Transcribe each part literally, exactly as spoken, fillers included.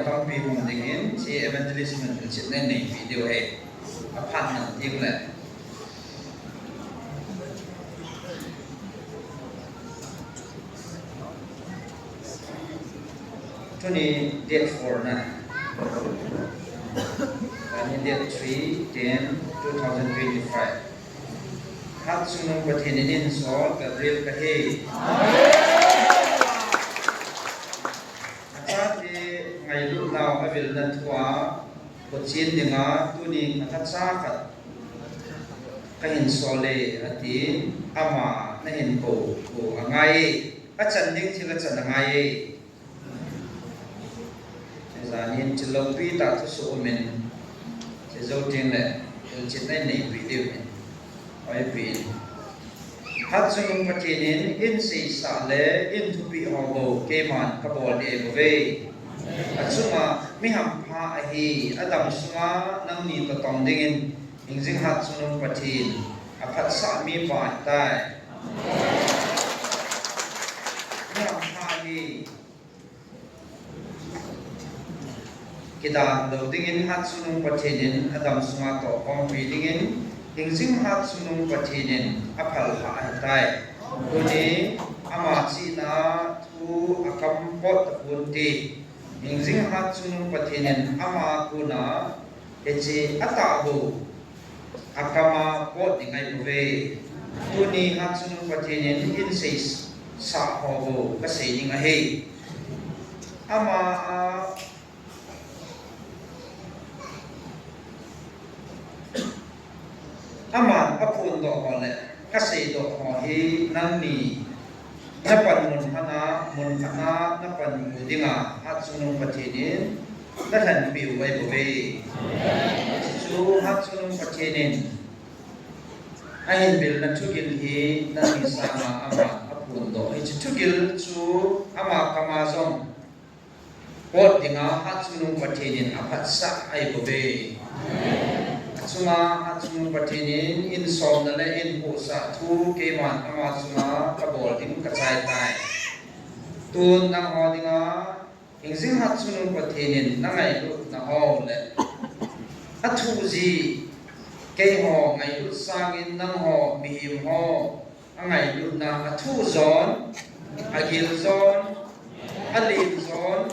Tampi hung dingin, hiche evangelist mun hilchetna neipi diu ahi. Aphat nal ding le. Tuni date four na. Tuni date three, ten, two thousand twenty-five. Hatchungnung Pathen in einsol Gabriel kahi. Achate ngailutnau avilna thua, kochen dinga tuni khat acha khat kahin sol e ati, ama nahin kou u angai e, achan ding thil achan angai e. Hiche janin thil loupi tah thusoh umin, hiche jou teng le, hilchetna neipi diu ahi. Oipi in. Hatchungnung Pathen in eiseisah le eithupeh ho bou keiman kabol ding ahi bouve. Achunga mi hampha ahi, adam sunga nangni toh tong dingin hingjing Hatchungnung Pathen aphatsah mipa ahitai. Mi hampha ahi. Kidah lou dingin Hatchungnung Pathen in adam sunga tohkhompi dingin hingjing Hatchungnung Pathen in aphal lhah ahitai. Tuni ama chihna thu akam pot tapon te. Hingjing Hatchungnung Pathen in ama kona hiche atah bou akama pot ding ahi bouve. Tuni Hatchungnung Pathen in eiseisah ho bou kasei ding ahi. Ama a, aman aphondoh ho le aseidoh ho hi nangni napan mun khatna, mun khatna napan u dinga Hatchungnung Pathen in nalhenpeh u ahi bouve. Hichu Hatchungnung Pathen in ahin vilna thugil hi nangni sanga aman aphondoh. Hiche thugil chu ama kama jong pot dinga Hatchungnung Pathen in aphatsah ahi bouve. Achunga Hatchungnung Pathen in einsomna le eipohsah thu keiman ama chunga kabol ding kachai tai. Tun nangho dinga hingjing Hatchungnung Pathen in nangailutna ho le athu ji, keiho ngailut sangin nangho mihem ho angailutna athu jon, agil jon, alen jon,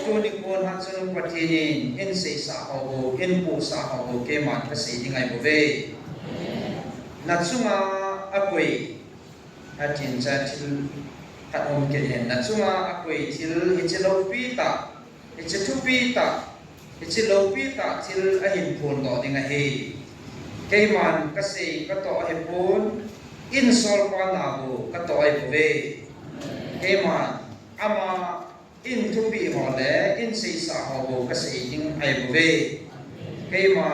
tuni kon Hatchungnung Pathen in eiseisah ho bou, eipohsah ho bou keiman kasei ding ahi bouve. Nachunga akoi, atin cha thil khat um kit hen. Nachunga akoi thil hiche loupi tah, hiche thupi tah, hiche loupi tah thil ahin phondoh ding ahi. Keiman kasei katoh ahipon, einsol pa na bou katoh ahi bouve. Keiman ama eithupeh ho le eiseisah ho bou kasei ding ahi bouve. Keima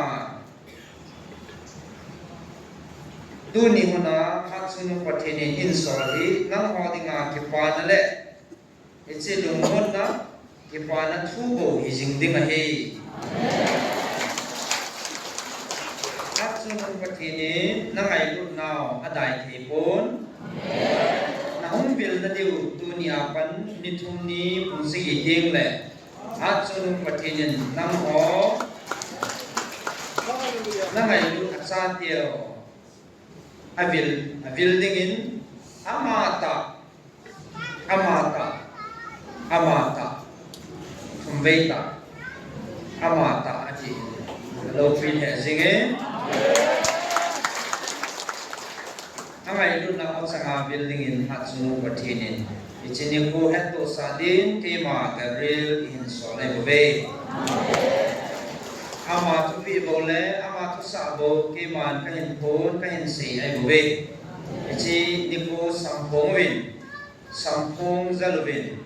tuni huna Hatchungnung Pathen in einsol hi nangho dinga kipana le hiche lungmonna, kipana thu bou hijing ding ahi. Hatchungnung Pathen in nangailutnau adai thei pon. Nahung vilna diu tuni a pat ni thum ni pung sagi teng le Hatchungnung Pathen in nangho nangailut achateu avil, avil dingin amatah, amatah, amatah, thumvei tah, amatah ati. Lou pin he jing e. Angailutnau changa avil dingin Hatchungnung Pathen in hiche nikho hettohsah din keima Gabriel eihin sol ahi bouve. Ama thupeh bou le ama thusah bou keiman kahin phon kahin sei ahi bouve. Hiche nikho samphong uvin, samphong jal uvin,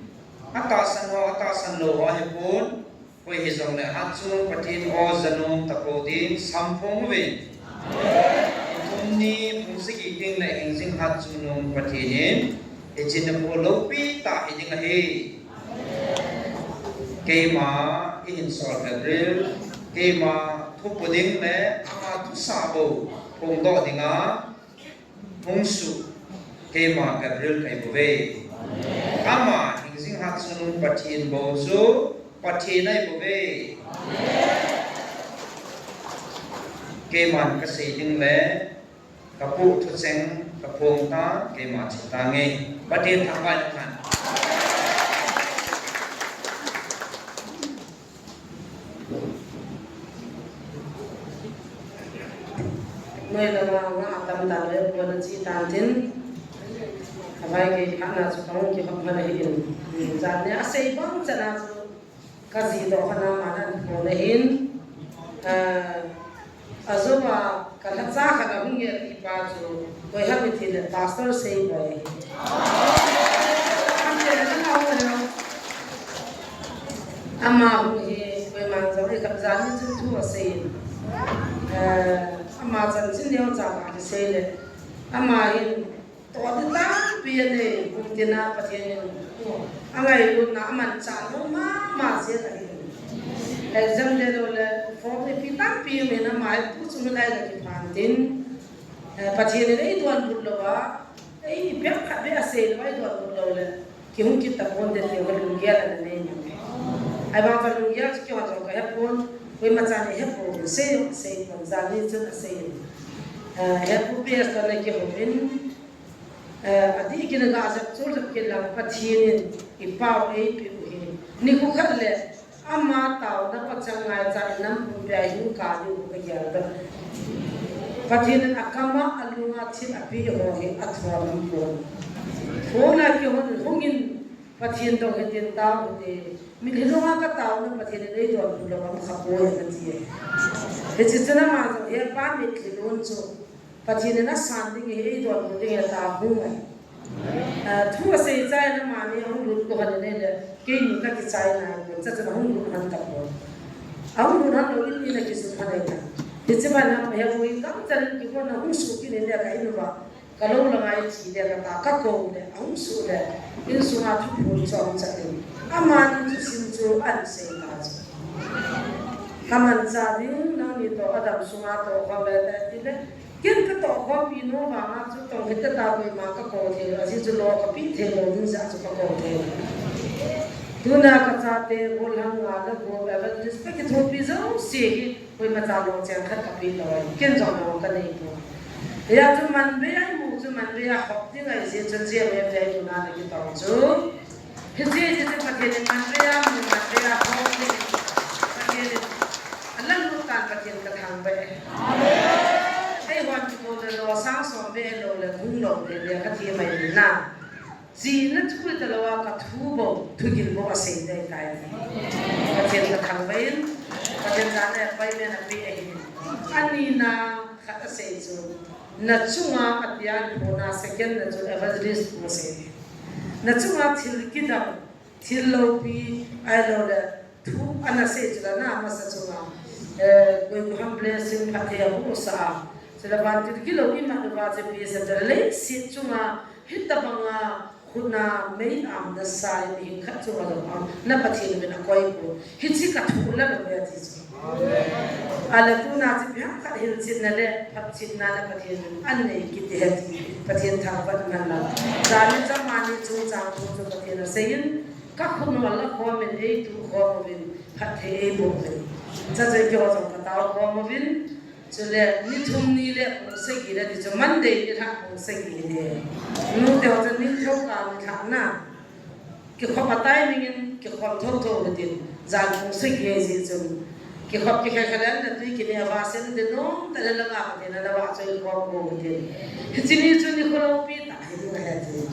atahsan ho, atahsan lou ho ahipon, koi hijongle Hatchungnung Pathen o janom tapou din samphong uvin. Ni thum ni pung sagi teng le hingjing Hatchungnung Pathen in hiche nikho loupi tah hiding ahi. Keima eihin sol Gabriel, keima thupu ding le ama thusah bou phongdoh dinga hung suh keima Gabriel kahi bouve. Ama hingjing Hatchungnung Pathen bou chu Pathen ahi bouve. Keiman kasei ding le, kapu thucheng, kaphong ta, keima thi tange. Pathen thangvah in umhen. Noi langa nga atam tan le, kona chi tan tin. Avai kei phatna chu kahung kihop man ahin. Jan nia asei bang chana chu kaji doh khat na man ahin phone ahin. Ah, ajouva kalhacha khat ahung nge ti pa chu, koi ham itile Pastor Seiboi. Ama hung hi, koiman jong ikap jan ni chu thu asei in. Eh, ama chanchin neocha kasei le. Ama hin, toh ding tampi anei, hung tina Pathen in. Angailutna amanchah lou mama jeng ahi. Exam de lou le, form ipi tampi min ama hi tu chung lai le kiphan tin. Eh, Pathen in eidonbut louva, ei, ipi khat beh asei louva eidonbut lou le, kihung kit tapon te ti ho lunggel ana nei mong e. Ahivang kalunggel chu kihon jong kahepon, koima chan ihepon, sei jong seipon, jan ni chun asei in. Eh, hepu P S toh le kihou in, eh, adih kit a gajep chul jep kit lang Pathen in ipao eipeh u hi. Nikho khat le ama taona pachang ngaicha in nam pumpia ihung kal diu kagel doh. Pathen in akama alunga thil apeh ho hi athon aum pon. Phone a kihon hung in Pathen dong hitin tao hite. Mitlhi lunga kataona Pathen in eidonbut lou aum khapoi kati e. Hiche chun ama jong hepa mitlhi lun chu Pathen in asan ding ahi, eidonbut ding ahi tia hung ahi. Ah, thu asei chai in amani ahung lut lou hon in ahile, keini kakichai nai pon, chuche chun ahung lut hon tapon. Ahung lut hon lou in, in akijot hon ahitai. Hiche ban a hepu hi gangtah in kikon ahung suh kit in le ka in uva, kalou langa ithi le kata, kakou le, ahung suh le, insunga thuphon chom chat in. Amani thusim chu ahin sei ta chu. Kamanchah ding, nangni toh adam sunga tohkhom le te tile, ken katohkhompi nom vanga chu tong hita ta koima kakou thei, ajeh chu lo kapeh thei lou ding jeh a chu kakou thei. Tuna kachate golhang nga le go evangelist kakithopi jouse hi koima cha longcheng khat kapeh lou ahi. Ken jong lou kanei poi. Hijeh chun manbei a imu chu manbei a hop ding ahi jeh chun G M F te tuna ana kitong chu. Hiche, hiche Pathen in manbei a mu, manbei a hop ding. Pathen in alang lut tan Pathen kathangvah e. Eihon kiko le lo sang som be lou le hung lou le le kathi mai na. Chihna thu hitalou a kathu bou, thugil bou asei ding ahitai. Pathen kathangvah in, Pathen jana appointment apeh ahin. Anina khat asei chu, nachunga atia in phone a second na chu evangelist pu asei. Nachunga thil kidang, thil loupi, ahilou le, thu ana sei chu la na masa chunga, eh, koi ko ham blessing phatthei abohsah a. Chule vantil gilou imat uva chepi sa chule leiset chunga hitabanga khutna mei amna sa in mihing khat chunga jong na Pathen uvin akoi pon. Hiche kathu la na ve ati chu. Ahile tuna chu ipi ham khat hilchetna le phatchetna na Pathen uvin anei kit ding ahi ti Pathen thangvah man lang. Jani chamani chungchang thu chu Pathen asei in, kakhut u ala khom in eituh khom uvin, phatthei eiboh uvin. Chuche keiho jong katao khom uvin, chule ni thum ni le pung sagi le ti chu Monday nilhah pung sagi le. Nute ho chu nilhah ka nilhah na. Kikhop a timing in kikhom thotho hitin, jan pung sagi ahi jeh chun. Kikhop kikhel khel le natui kine a vasen de nom tah le langa Pathen ana vahchoi khom u hitin. Hiche ni chu nikho loupi tah hi ding ahi tin.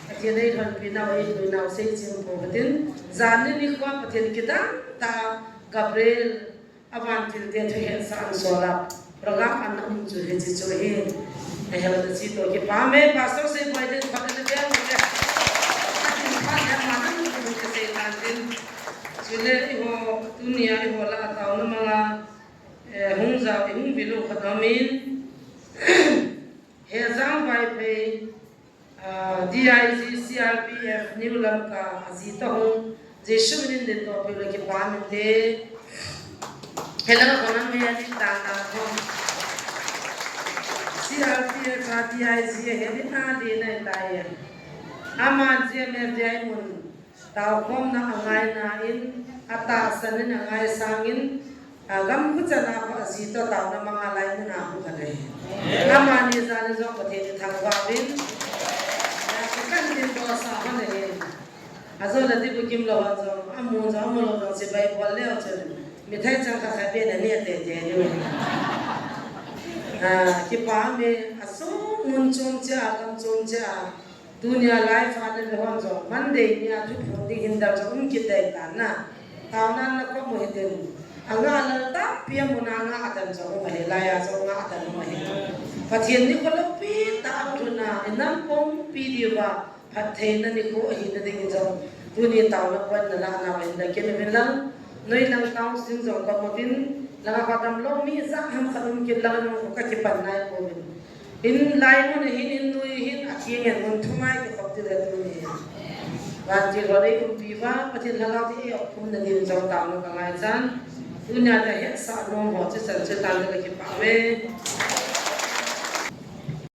Pathen eilhonpi nau, eipui nau seichim pou hitin. Jan ni nikho Pathen kidang tah Gabriel a vantil te thuhetsah an sol a program ana um chu hiche chu ahi. Ahilou le hiche toh kipa me Pastor Seiboi te phat ana bel mo le. Atin phat le ma nang um kasei tan tin. Chule eiho tunia eiho lah a taona manga, eh, hung jao, ihung vil u khat aumin. Hejang Vaiphei, ah, D I G C R P F New Lamka, aji toh hung, Jesu minin dindoh peh le kipa inte. Hello, kona me ani ta na ko. C R P F a D I G he ni ta di na ta ye. Ama G M F D I mun taokhomna angaina in, atahsan in, angaisang in, agam khuchana kho aji toh taona manga lai muna khu khat ahi. Amani jani jong Pathen ithangvah uvin, akikan din dosa hon ahi. Ajo le Dibu Kimlou hon jong, amu jong, amu lou jong, chibai bol leu chun, mithai chang khat khat be na ne tete diu. Ah, kipa me, asoh mun chom cheh a, gam chom cheh a, tunia live a nave hon jong, Monday nia thuphon ding hin dal jong um kit dei tan na. Taona na ko mu hitin. Anga lal tampi amun a nga atan jong um ahi, lai a jong nga atan um ahi. Pathen nikho loupi tah a lhun a, inam pumpi diuva phattheina nikho ahina dingin jong, tuni taona pon nalahna uva hin da kin uvin lang, noi lang town sing jong ko mu tin, langa kho damlou mi ijat ham khat um kit lang nung kho kakipan nai pouvin. In lai mun ahin, in noi ahin, atheng in mun thum a ikikhop ding ahi tuni. Vantil ho dei umpi uva, Pathen Lhagao thei eikhumna din jong taona kangaichan. Tunia kahetsah nom ho chu chan chu tan kakipah uve.